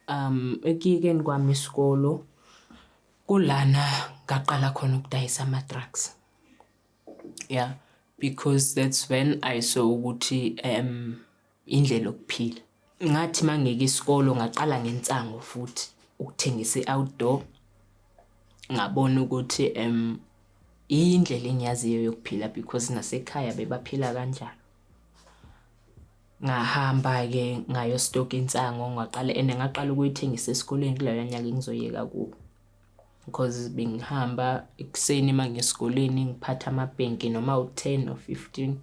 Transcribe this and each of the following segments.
Ekuyekeni kwami isikolo kulana ngaqala khona ukudayisa ama-drugs. Yeah, because that's when I saw ukuthi indlela yokuphila. Ngathi mangiyeka isikolo ngaqala ngensango futhi ukuthengisa i-outdoor. Ngabona ukuthi indlela engiyaziyo yokuphila because nasekhaya bebaphila kanjalo. Ngahamba-ke ngayo-stock-a insango ngaqala and ngaqala ukuyithengisa esikoleni kuloya nyaka engizoyeka kuwo. Because bengihamba ekuseni uma ngiya esikoleni ngiphathe amabhenki noma u-10 or 15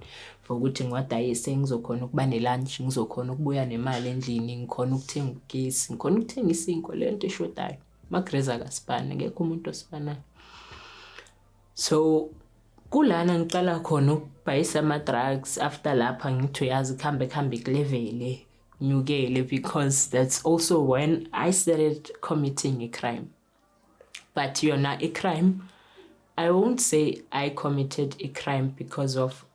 for ukuthi ngiwadayise ngizokhona ukuba ne-lunch, ngizokhona ukubuya nemali endlini, ngikhona ukuthenga ugesi, ngikhona ukuthenga isinkwa, le nto eshodayo. Amagreza akasipani, akekho umuntu osipanayo. So kulana ngiqala khona ukubhayisa ama-drugs. After lapha ngithi uyazi kuhambe kuhambe kulevele nyukele because that's also when I started committing a crime. But yona i-crime, I won't say I committed a crime because of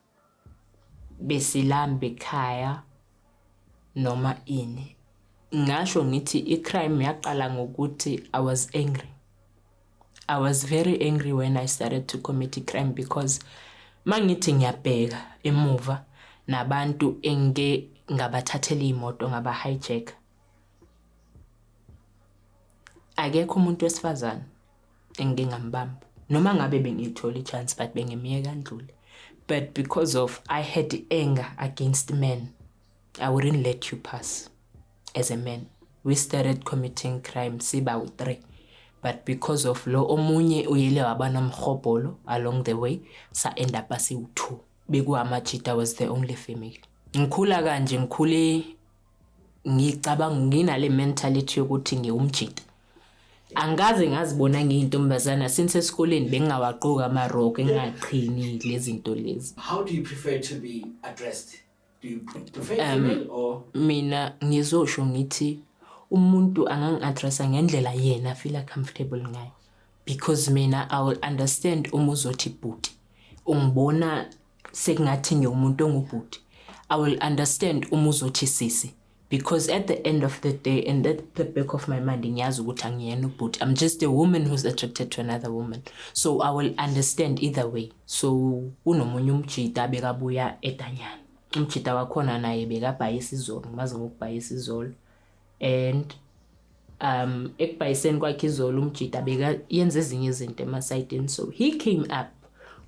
besilamba ekhaya noma ini. Ngasho ngithi i-crime yaqala ngokuthi I was angry. I was very angry when I started to commit a crime because mangithi ngiyabheka emuva nabantu engike ngabathathela iy'moto, ngaba-hijack. Akekho umuntu wesifazane engike ngambamba noma ngabe bengiyithola i-chance, but bengimyeka andlule. But because of I had anger against men, I wouldn't let you pass as a man. We started committing crime siba u-three, but because of lo omunye uyele waba nomhobholo along the way, sa-end up siwu-two. Bekuwamajita was the only female. Ngikhula kanje, ngikhule ngicabanga nginale mentality yokuthi ngiwumjita. Angikaze ngazibona ngiyintombazana since esikoleni bengingawagqoki amarokho, engingaqhini lezi zinto lezi. How do you prefer to be addressed? Do you prefer female or Mina ngizosho ngithi umuntu angangi-addressa ngendlela yena feel comfortable ngayo because mina I will understand uma uzothi bhuti, ungibona sekungathi ngiwumuntu ongubhuti. I will understand uma uzothi sisi because at the end of the day and at the back of my mind ngiyazi ukuthi angiyena ubhuti. I'm just a woman who's attracted to another woman, so I will understand either way. So kunomunye umjita bekabuya edanyana, umjita wakhona naye bekabhayisa izolo, ngimazi ngokubhayisa izolo, and ekubhayiseni kwakhe izolo umjita beka yenza ezinye izinto emasayidini. So he came up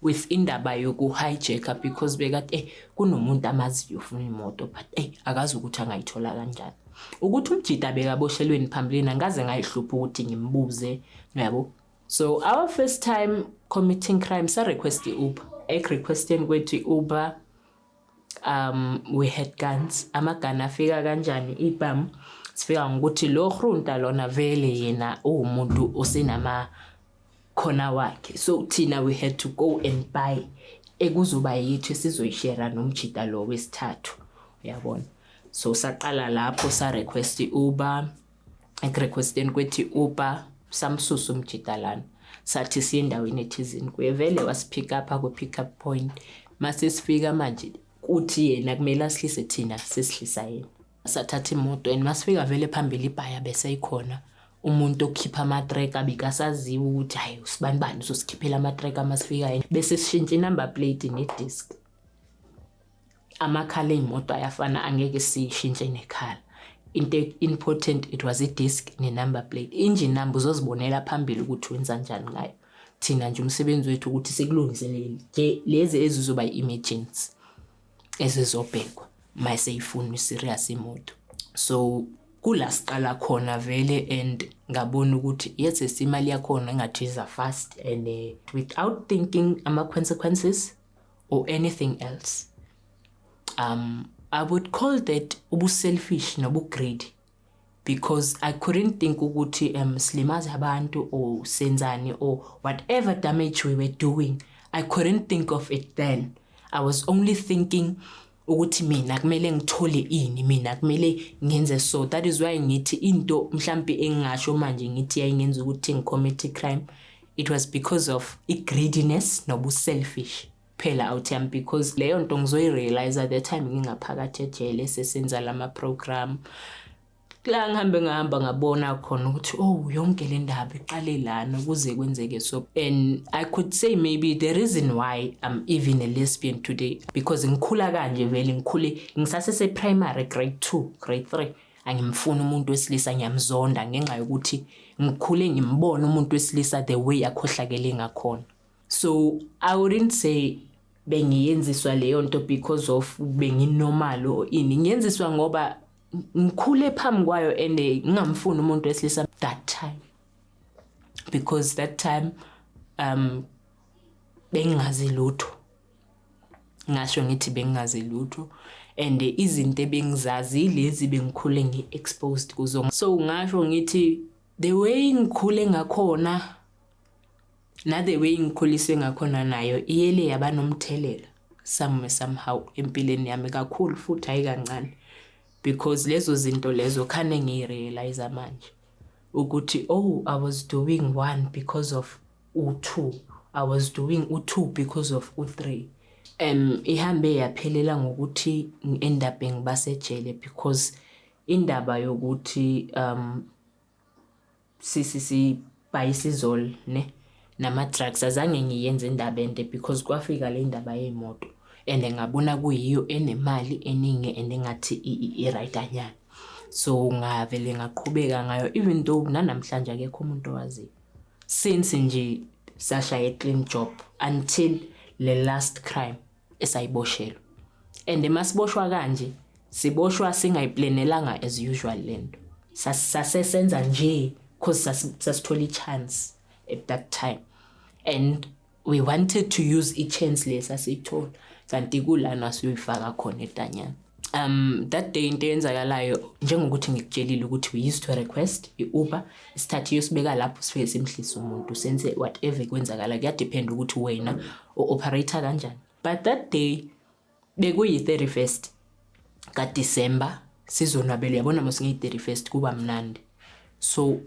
with indaba yoku-hijacka because bekathi kunomuntu amaziyo ufuna imoto, but akazi ukuthi angayithola kanjani, ukuthi umjita bekaboshelweni phambilini. Angikaze ngayihlupha ukuthi ngimbuze, uyabo. So our first time committing crime, sa-request i-Uber. Eku-requesteni kwethu i-Uber, we had guns. Amagani afika kanjani? Ibhamu sifika ngokuthi lo hrunta lona vele yena uwumuntu osenama khona wakhe, so thina we had to go and buy ekuzoba yethu esizoyishera nomjita lo wesithathu, uyabona. So saqala lapho, sa-request i-Uber. Eku-requesteni kwethu i-Uber samsusa umjita lana, sathi siye endaweni ethizini kuye, vele wasi-pick up ku-pick up point. Mase sifika manje kuthi yena kumele asihlise, thina sesihlisa yena. Sathatha imoto and masifika vele phambili ibhaya bese ikhona umuntu okhipha amatreka, bekasaziwa ukuthi hayi, usibani bani uzosikhiphela amatreka. Masifika yena bese sishintsha i-number plate ne-disc. Amakhala ey'moto ayafana, angeke sishintshe nekhala. Into important it was i-disc ne-number plate. Engine number uzozibonela phambili ukuthi wenza njani ngayo. Thina nje umsebenzi wethu ukuthi sikulungiselele nje lezi ezizoba i-emergency ezizobhekwa mayiseyifuna i-serious imoto. So kula siqala khona vele and ngabona ukuthi yes, imali yakhona engathi iza fast and without thinking ama-consequences or anything else. I would call that ubu-selfish nobu-greedy because I couldn't think ukuthi silimaza abantu or senzani or whatever damage we were doing. I couldn't think of it then. I was only thinking ukuthi mina kumele ngithole ini, mina kumele ngenze. So that is why ngithi into mhlambe engingasho manje ngithi yayingenza ukuthi ngi-commit crime, it was because of i-greediness nobu-selfish phela out yami, because leyo nto ngizoyi-realize at the time ngingaphakathi ejele sesenza lama program. Kula ngihambe ngahamba ngabona khona ukuthi, oh, yonke le ndaba iqale lana ukuze kwenzeke. So, and I could say maybe the reason why I'm even a lesbian today, because ngikhula kanje vele, ngikhule ngisasese primary, grade 2, grade 3, angimfuni umuntu wesilisa, ngiyamzonda ngenxa yokuthi ngikhule ngimbona umuntu wesilisa the way akhohlakele ngakhona. So I wouldn't say bengiyenziswa leyo nto because of benginormal or ini. Ngiyenziswa ngoba ngikhule phambi kwayo and ngingamfuni umuntu wesilisa that time, because that time bengingazi lutho. Ngasho ngithi bengingazi lutho, and izinto ebengizazi lezi bengikhule ngi-exposed kuzo. So ngasho ngithi the way ngikhule ngakhona na the way ngikhuliswe ngakhona nayo iyele yaba nomthelela somewhere, somehow, empilweni yami kakhulu futhi, hayi kancane, because lezo zinto lezo khane ngiyirealize manje ukuthi, oh, I was doing one because of u2, I was doing u2 because of u3. Ihambe yaphelela ngokuthi ngi-end up ngibasejele, because indaba yokuthi sibhayisizol ne nama-drugs azange ngiyenze indaba ende, because kwafika le ndaba yey'moto and ngabona kuyiyo enemali eningi and engathi i-right-anyana. So ngavele ngaqhubeka ngayo, even though nanamhlanje akekho umuntu owaziyo since nje sashaya i-clean job until le last crime esayiboshelwa. And masiboshwa kanje, siboshwa singayiplanelanga as usual lento. Sasesenza nje cause sasithola i-chance at that time and we wanted to use i-chance le sasiyithola, kanti kulana siyoyifaka khona edanyana. That day into eyenzakalayo, njengokuthi ngikutshelile ukuthi we used to request i-Uber isithathe iyosibeka lapho, sifike simhlise umuntu, senze whatever kwenzakala, kuyadepend ukuthi wena u-operate kanjani. But that day bekuyi-31st kaDisemba, sizonwabela, uyabona mos ngeyi-31st kuba mnandi. So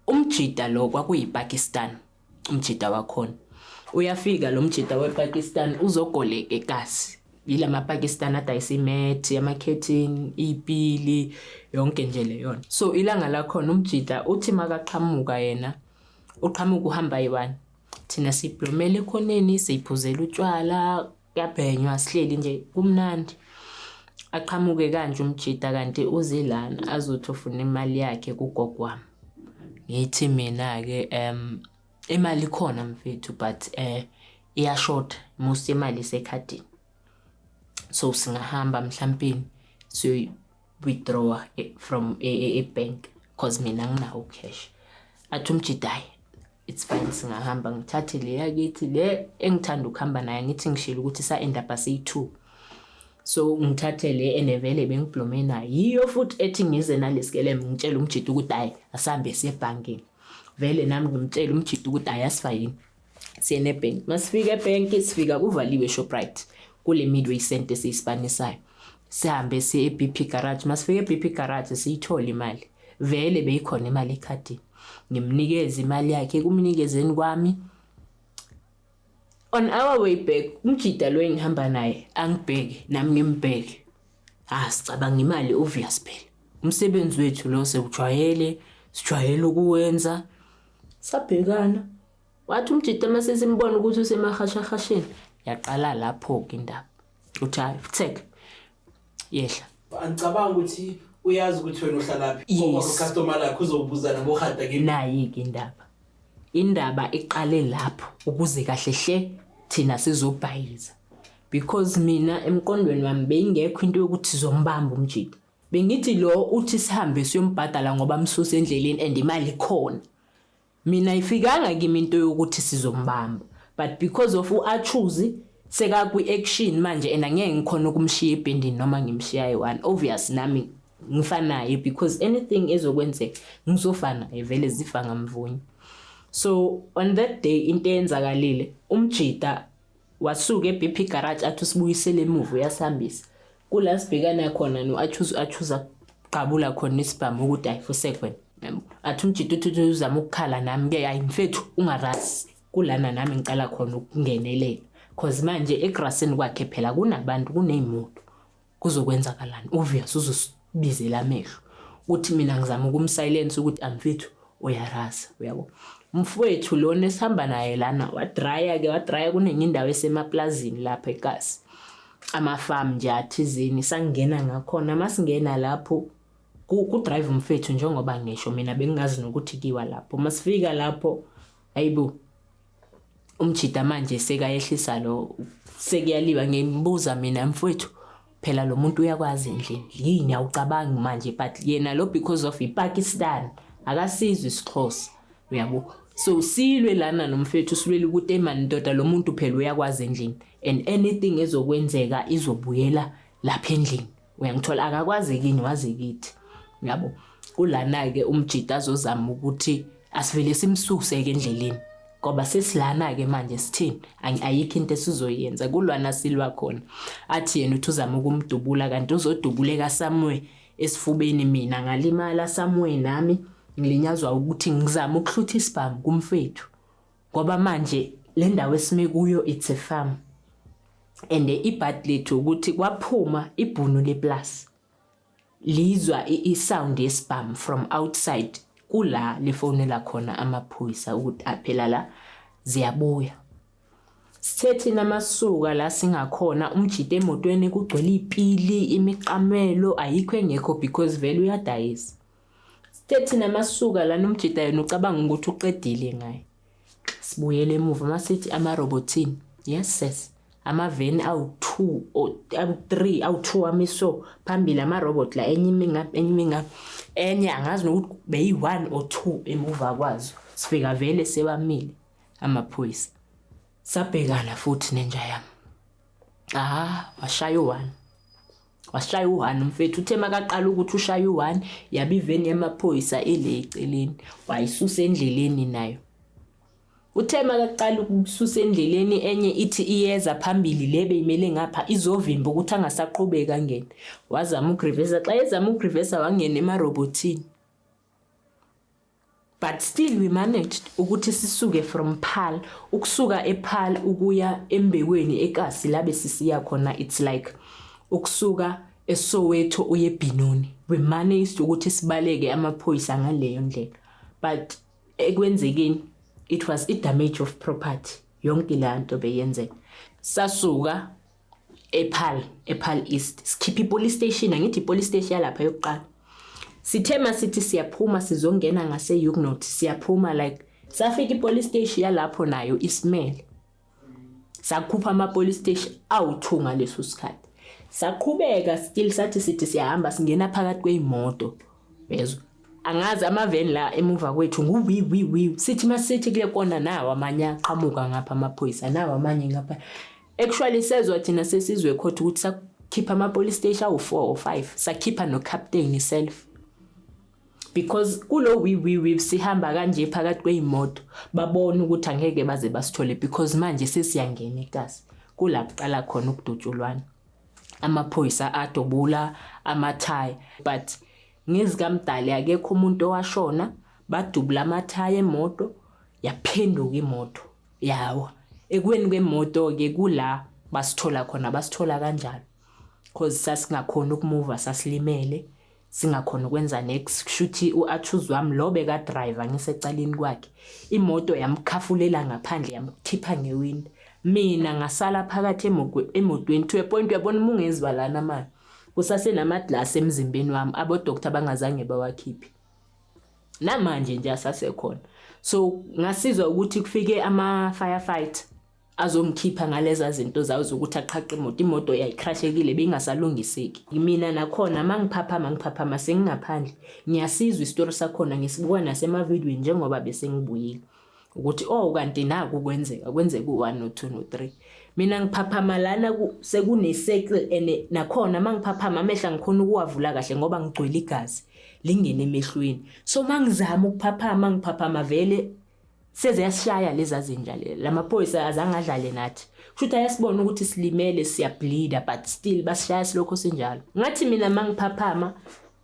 umjida lo kwakuyiPakistan, umjida wakhona uyafika lo mjida wePakistan uzogoleka ekasi, yilama Pakistan adayisa imethi, amakhethini, ipili, yonke nje leyo. So ilanga lakhona umjida uthi makaqhamuka, yena uqhamuka uhamba yi-one, thina siblomela ekhoneni, siyiphuzela utshwala, kuyabhenywa, sihleli nje kumnandi. Aqhamuke kanje umjida, kanti uze lana azothi ufuna imali yakhe kugogo wami. Ngithi mina-ke, imali ikhona mfethu, but iyashoda, most imali isekhadini, so singahamba mhlampeni siyoyi withdraw from e-bank, cause mina nginawo cash. Athi umjida, hayi, it's fine, singahamba. Ngithathe le yakithi le engithanda ukuhamba nayo, ngithi ngishilo ukuthi sa-end up siyi-two, so ngithathe le enevele bengiblome nayo, yiyo futhi ethi ngize nalesikeleme. Ngitshela umjida ukuthi hayi, asambe siye ebhankini. Vele nami ngimtshela umjida ukuthi hayi, asifayini siye nebhenki. Masifika ebhenki, sifika kuvaliwe eShoprite kule Midway Center esiyisipanisayo. Sihambe siye e-BP garage. Masifika e-BP garage, siyithole imali, vele beyikhona imali ekhadini. Ngimnikeze imali yakhe. Ekumnikezeni kwami, on our way back, umjida lo engihamba naye angibheke, nami ngimbheke. Ah, sicabanga imali, obvious phela, umsebenzi wethu lo sewujwayele, sijwayele ukuwenza. Sabhekana, wathi umjida mase simbona ukuthi usemahashahasheni, yaqala lapho-ke indaba, uthi hayi, futhek, yehla. Angicabanga ukuthi uyazi ukuthi wena uhlalaphi. Yes. Customer lakhe uzobuza nabohada kimi. Nayi-ke indaba, indaba iqale lapho ukuze kahle hle thina sizobhayiza, because mina emqondweni wami beyingekho into yokuthi sizombamba umjida. Bengithi lo uthi sihambe siyombhadala ngoba msuse endleleni and imali ikhona. Mina ayifikanga kimi into yokuthi sizombamba, but because of u-achuzi sekakwi-action manje and angeke ngikhona ukumshiya ebhendini noma ngimshiya ayi-one, obvious nami ngifanaye, because anything ezokwenzeka ngizofa naye vele, zifa ngamvunye. So on that day into eyenzakalile, umjida wasuka e-BP garage, athi usibuyisele emuva, uyasihambisa kula sibhekana khona no-achuzi. Achuza qabula khona isibhamu ukuthi hayi, fusek wena. Athi umjida uthi uzama ukukhala nami-ke, hayi mfethu, ungarasi kulana. Nami ngicala khona ukungenelela, cause manje egrasini kwakhe phela kunabantu, kuney'moto, kuzokwenzakalani? Obvious uzosibizela amehlo. Ukuthi mina ngizama ukumsilence ukuthi amfethu uyarasa, uyabo. Mfowethu lona esihamba naye lana wadraya ke, wadraya kunenye indawo esemaplazini lapha eKasi. Amafarm nje athizeni sangena ngakhona, masingena lapho ku drive umfethu njengoba ngisho mina bengingazi nokuthi kiwa lapho. Masifika lapho, ayibo, umjida manje sekayehlisa lo, sekuyaliwa. Ngimbuza mina, mfowethu, phela lo muntu uyakwazi endlini yini? Awucabangi manje, but yena lo because of iPakistan akasizwe isiXhosa, uyabo. So silwe lana nomfethu, silwele ukuthi emani ndoda, lo muntu phela uyakwazi endlini and anything ezokwenzeka izobuyela lapha endlini, uyangithola? Akakwazi kini, wazi kithi, uyabo. Kulana-ke umjida azozama ukuthi asivele simsuse-ke endleleni ngoba sesilana-ke manje, sithini? Ayikho into esizoyenza kulwana, silwa khona. Athi yena uthi uzama ukumdubula, kanti uzodubuleka somewhere esifubeni, mina ngalimala somewhere nami, ngilinyazwa ukuthi ngizama ukuhlutha isibhamu kumfethu ngoba manje le ndawo esime kuyo it's a farm and ibhadi lethu ukuthi kwaphuma ibhunu leplasi lizwa i-sound yesibhamu from outside, kula lifonela khona amaphoyisa ukuthi aphela la ziyabuya. Sithe thina masuka la singakhona, umjida emotweni kugcwele iy'pili, imiqamelo, ayikho engekho because vele uyadayisa. Sithe thina masuka lana, umjida yena ucabanga ukuthi uqedile ngaye. Sibuyele emuva masithi amarobothini, yes sis, amaveni awu-2 or awu-3, awu-2 amiso phambili amarobot la, enye imi ngapha, enye imi ngapha, enye angazi nokuthi beyi-1 or 2 emuva kwazo. Sifika vele sebamile amaphoyisa, sabhekana futhi nenja yami. Ah, washaya u-1, washaya u-1 umfethu. Uthe makaqala ukuthi ushaya u-1, yabe iveni yamaphoyisa ile eceleni, wayisusa endleleni nayo. Uthe makaqala ukususa endleleni, enye ithi iyeza phambili, le beyimele ngapha izovimba ukuthi angasaqhubeka angene. Wazama ukurivesa, xa ezama ukurivesa wangena emarobhothini, but still we managed ukuthi sisuke from Paarl, ukusuka ePaarl ukuya embekweni eKasi la besisiya khona, it's like ukusuka eSoweto uye eBenoni. We managed ukuthi sibaleke amaphoyisa ngaleyo ndlela, but ekwenzekeni it was i-damage of property yonke le nto beyenzeka. Sasuka ePaarl, ePaarl East, sikhipha ipolice station, angithi ipolice station yalapha yokuqala. Sithe masithi siyaphuma sizongena ngase-Huguenot, siyaphuma like safika ipolice station yalapho nayo isimele. Sakhupha ama-police station awu-2 ngaleso sikhathi. Saqhubeka still, sathi sithi siyahamba singena phakathi kwey'moto, yezwa, angazi amaveni la emuva kwethu ngu-wi wi wi. Sithi masithi kule kona, nawo amanye aqhamuka ngapha amaphoyisa, nawo amanye ngapha. Actually sezwa thina sesizwe court ukuthi sakhipha ama-police station awu-4 or 5, sakhipha no-captain self because kulo wi wi wi sihamba kanje phakathi kwey'moto, babona ukuthi angeke baze basithole because manje sesiyangena ekasi, kula kuqala khona ukudutshulwana, amaphoyisa adubula amathayi. But ngezikamdali akekho umuntu owashona. Badubula amathayi emoto, yaphenduka imoto, yawa. Ekweni kwemoto-ke kula basithola khona, basithola kanjalo cause sasingakhoni ukumuva, sasilimele, singakhona ukwenza next. Kushuthi u-accused wami lo beka-driver ngisecaleni kwakhe, imoto yamkhafulela ngaphandle, yamkhipha ngewindi, mina ngasala phakathi emotweni to a point, uyabona uma ungezwa lana manje kusasenamaglasi emzimbeni wami, abodoktar bangazange bawakhiphe, namanje nje asasekhona. So ngasizwa ukuthi kufike ama-firefighter azongikhipha ngaleza zinto zawo zokuthi aqhaqe imoto. Imoto yayicrashekile, beyingasalungiseki. Mina nakhona mangiphaphama, ngiphaphama sengingaphandle, ngiyasizwa isitori sakhona, ngisibuka nasemavidweni njengoba bese ngibuyile ukuthi oh, kanti naku kwenzeka, kwenzeka u-1 no-2 no-3. Mina ngiphaphama lana sekune-circle and nakhona mangiphaphama amehla ngikhona ukuwavula kahle ngoba ngigcwele igazi lingene emehlweni. So mangizama ukuphaphama, ngiphaphama vele seziyasishaya lezi zinja le. Lamaphoyisa azange adlale nathi, kusho ukuthi ayasibona ukuthi silimele, siyableeda, but still basishaya silokho sinjalo. Ngathi mina mangiphaphama,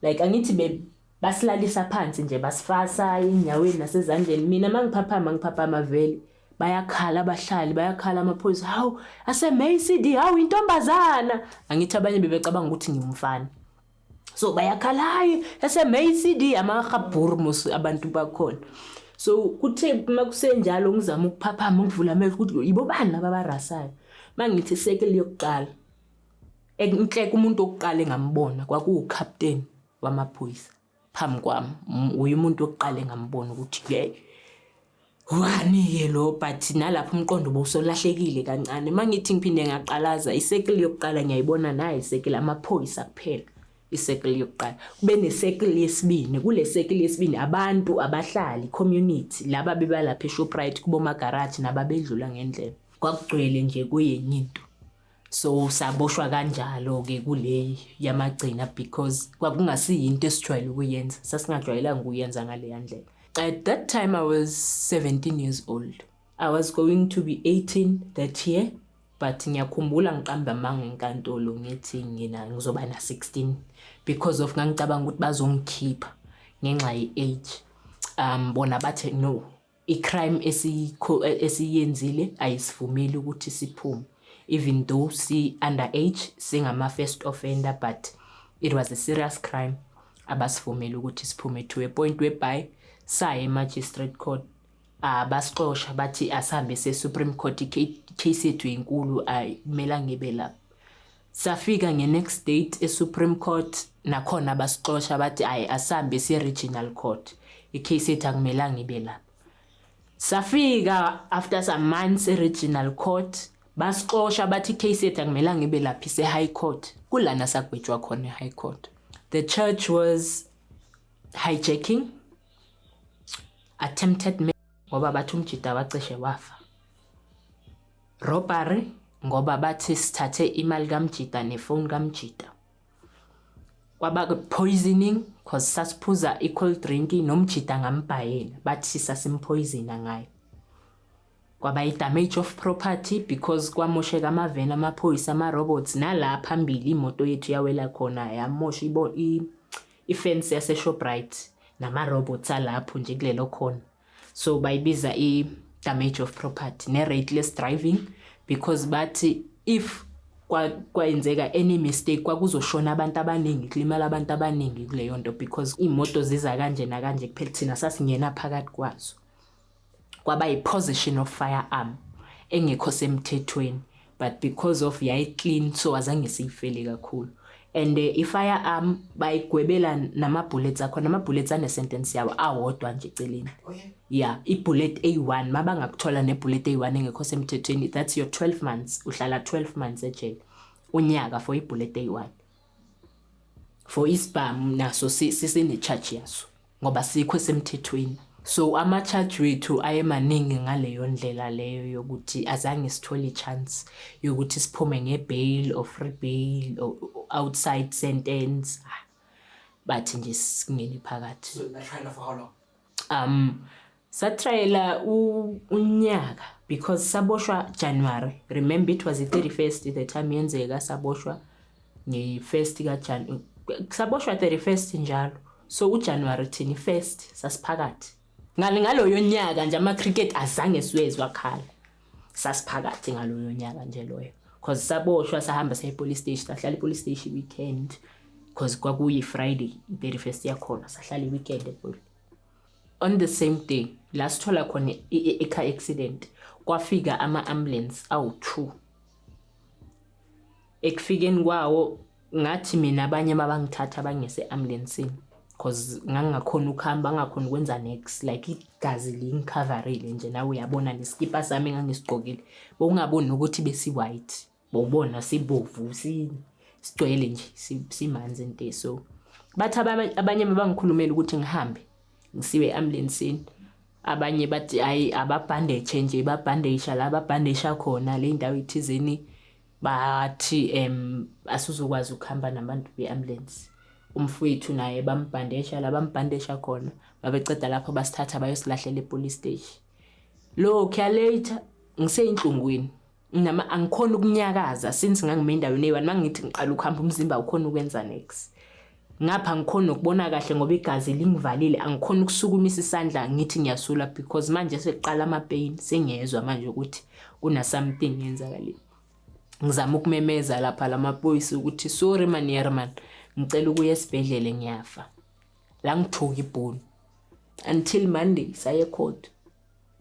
like angithi basilalisa phansi nje, basifasa enyaweni nasezandleni. Mina mangiphaphama, ngiphaphama vele bayakhala abahlali, bayakhala amaphoyisa, hawu ase-MACD, hawu intombazana. Angithi abanye bebecabanga ukuthi ngimfana. So bayakhala, hayi, SMACD, amagabhuru mos abantu bakhona. So kuthe makusenjalo ngizama ukuphaphama, ngivula amehlo ukuthi yibo bani laba abarasayo. Mangithi circle yokuqala, enhleke umuntu wokuqala engambona kwakuwucaptain wamaphoyisa phambi kwami. Uye umuntu wokuqala engambona ukuthi ke wani-ke lo, but nalapho umqondo bowusolahlekile kancane. Uma ngithi ngiphinde ngaqalaza i-circle yokuqala, ngiyayibona nayo i-circle amaphoyisa kuphela. I-circle yokuqala kube ne-circle yesibini. Kule circle yesibini abantu abahlali, community laba bebalapha eShoprite, kubomagaraji nababedlula ngendlela, kwakugcwele nje kuyenye into. So saboshwa kanjalo-ke kule yamagcina because kwakungasiyinto esijwayele ukuyenza, sasingajwayelanga ukuyenza ngaleya ndlela. At that time I was 17 years old. I was going to be 18 that year, but ngiyakhumbula ngiqamba amanga enkantolo ngithi ngina ngizoba na-16 because of ngangicabanga ukuthi bazongikhipha ngenxa ye-age. Bona bathe no, i-crime esiyenzile ayisivumeli ukuthi siphume even though si under age, singama first offender, but it was a serious crime, abasivumeli ukuthi siphume, to a point whereby saya e-magistrate court, basixosha, bathi asihambe se-Supreme Court, i-case yethu inkulu, ayimelanga ngibe lapha. Safika nge-next date e-Supreme Court, nakhona basixosha, bathi ayi, asihambe se-regional court, i-case yethu akumelanga ibe lapha. Safika after some months e-regional court, basixosha, bathi i-case yethu akumelanga ibe lapha, ise-high court. Kulana sagwetshwa khona e-high court. The charge was hijacking, attempted murder ngoba bathi umjida wacishe wafa, robbery ngoba bathi sithathe imali kamjida nefoni kamjida, kwaba poisoning cause sasiphuza i-cold drink nomjida ngambhayela, bathi sasimpoisona ngayo, kwaba i-damage of property because kwamosheka amaveni amaphoyisa, ama-robots, nala phambili imoto yethu yawela khona, yamosha i-fence yase-Shoprite nama-robots alapho nje kulelo khona. So bayibiza i-damage of property ne-reckless driving because bathi if kwenzeka any mistake kwakuzoshona abantu abaningi, kulimala abantu abaningi kuleyo nto because iy'moto ziza kanje nakanje, kuphela thina sasingena phakathi kwazo. Kwaba yi-possession of firearm engekho semthethweni, but because of yayi-clean, so azange siyifele kakhulu. And i-firearm bayigwebela nama-bullets akhona, ama-bullets ane-sentence yawo awodwa nje eceleni. Oh yeah. Yeah, i-bullet A1, mabangakuthola ne-bullet A1 engekho semthethweni, that's your 12 months, uhlala 12 months ejele, unyaka for i-bullet A1. For isibhamu naso sisine-charge yaso ngoba sikho semthethweni. So ama-charge wethu ayemaningi ngaleyo ndlela leyo yokuthi azange sithole i-chance yokuthi siphume nge-bail or free bail or outside sentence. Ah, bathi nje singene phakathi. So that trial for how long? Satrayela unyaka because saboshwa January. Remember, it was the 31st the time yenzeka, saboshwa nge-1st kaJan, saboshwa 31st njalo, so uJanuary thini 1st sasiphakathi ngale ngaloyo nyaka nje. Ama-cricket azange siwezwa khala, sasiphakathi ngaloyo nyaka nje loyo cause saboshwa, sahamba saya e-police station, sahlala e-police station weekend cause kwakuyi-Friday i-31st yakhona, sahlala i-weekend epolice. On the same day la sithola khona i-car accident, kwafika ama-ambulance awu-2. Ekufikeni kwawo ngathi mina abanye mabangithatha bangise ambulanceni cause ngangingakhona ukuhamba, ngangakhona ukwenza next, like igazi lingicoverile nje. Nawe uyabona nesikipa sami engangisigqokile, bowungaboni nokuthi besi-white, bowubona sibovu, sigcwele nje, simanzi nte. So bathi abanye bangikhulumela ukuthi ngihambe ngisiwe e-ambulanceni, abanye bathi hayi, ababhandetshe nje, babhandesha la babhandesha khona le ndawo ithizeni, bathi asizokwazi ukuhamba nabantu be-ambulance. Umfowethu naye bambhandesha la bambhandesha khona, babeceda lapho basithatha bayosilahlela e-police station. Lokhuya later ngiseyinhlungwini nama angikhona ukunyakaza since ngangime endaweni eyi-one. Mangithi ngiqala ukuhamba, umzimba awukhona ukwenza next, ngapha ngikhona nokubona kahle ngoba igazi lingivalile, angikhona ukusukumisa isandla ngithi ngiyasula because manje sekuqala ama-pain, sengiyezwa manje ukuthi kuna something yenzakalile. Ngizama ukumemeza lapha lamaphoyisa ukuthi sorry man, yer man, Ngicela ukuya esibhedlele, ngiyafa la. Ngithuka ibhunu until Monday saye court.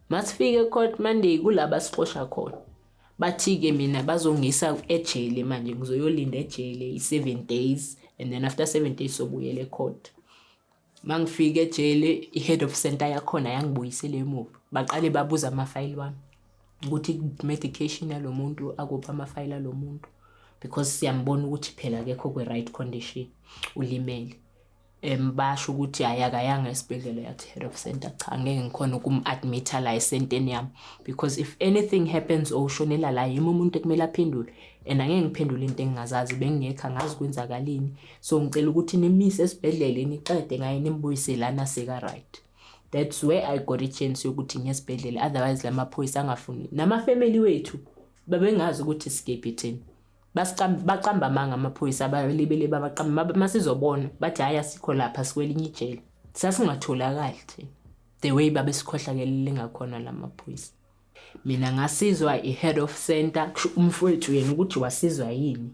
Masifike ecourt Monday, kulaba sixosha khona, bathi-ke mina bazongisa ejele manje, ngizoyolinda ejele i-7 days and then after 7 days sobuyela ecourt. Mangifika ejele, i-head of center yakhona yangibuyisela emuva. Baqale babuza amafayili wami ukuthi medication yalo muntu akuphi, amafayili alo muntu, because siyambona ukuthi phela akekho kwi-right condition, ulimele. Basho ukuthi hayi, akayanga esibhedlela. Yathi head of center, cha, angeke ngikhona ukum-admit-a la esenteni yami because if anything happens or ushonela la, yimi umuntu ekumele aphendule and angeke ngiphendule into engingazazi, bengingekho, angazi kwenzakalini. So ngicela ukuthi nimise esibhedlela, niqede ngaye, nimbuyise lana seka-right. That's where I got i-chance yokuthi ngiye esibhedlela. Otherwise la maphoyisa angafuni namafamily wethu babengazi ukuthi sikephi thina. Bacamba amanga amaphoyisa, abalibele babaqamba. Masizobona bathi hhayi, asikho lapha, sikwelinye ijele. Sasingatholakali thina the way babesikhohlakelele ngakhona la maphoyisa. Mina ngasizwa i-head of center. Kusho umfowethu yena ukuthi wasizwa yini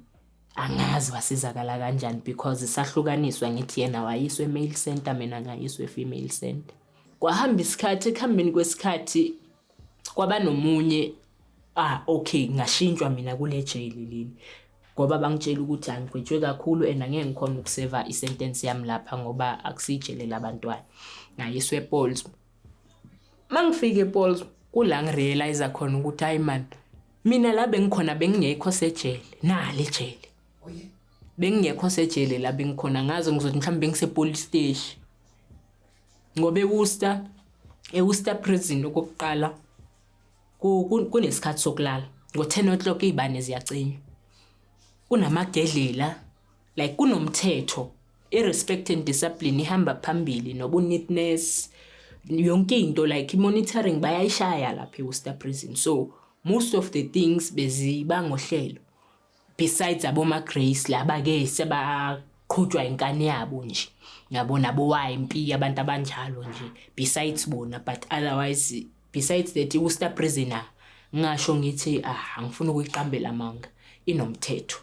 angazi, wasizakala kanjani, because sahlukaniswa. Ngithi yena wayiswa e-male center, mina ngayiswa e-female center. Kwahamba isikhathi, ekuhambeni kwesikhathi kwaba nomunye. Ah, okay, ngashintshwa mina kule jele leli ngoba bangitshela ukuthi angigwetshwe kakhulu and angeke ngikhona ukuseva isentence yami lapha ngoba akusijele labantwana. Ngayiswa ePollsmoor. Mangifika ePollsmoor, kula ngirealize khona ukuthi hayi man, mina la bengikhona bengingekho sejele nale jele. Bengingekho sejele la bengikhona, ngaze ngizothi mhlawumbe bengise police station ngoba eWorcester prison okokuqala kunesikhathi sokulala ngo-10 o'clock, iy'bane ziyacinywa, kunamagedlela, like kunomthetho, i-respect and discipline ihamba phambili nobu-neatness, yonke into, like i-monitoring bayayishaya lapha e-Worcester prison. So most of the things beziba ngohlelo besides aboma-Grace laba-ke sebaqhutshwa inkani yabo nje, yabona, abo-YMP, abantu abanjalo nje, besides bona. But otherwise, besides that, i-Worcester prison, ngingasho ngithi, ah, angifuni ukuyiqambela amanga, inomthetho.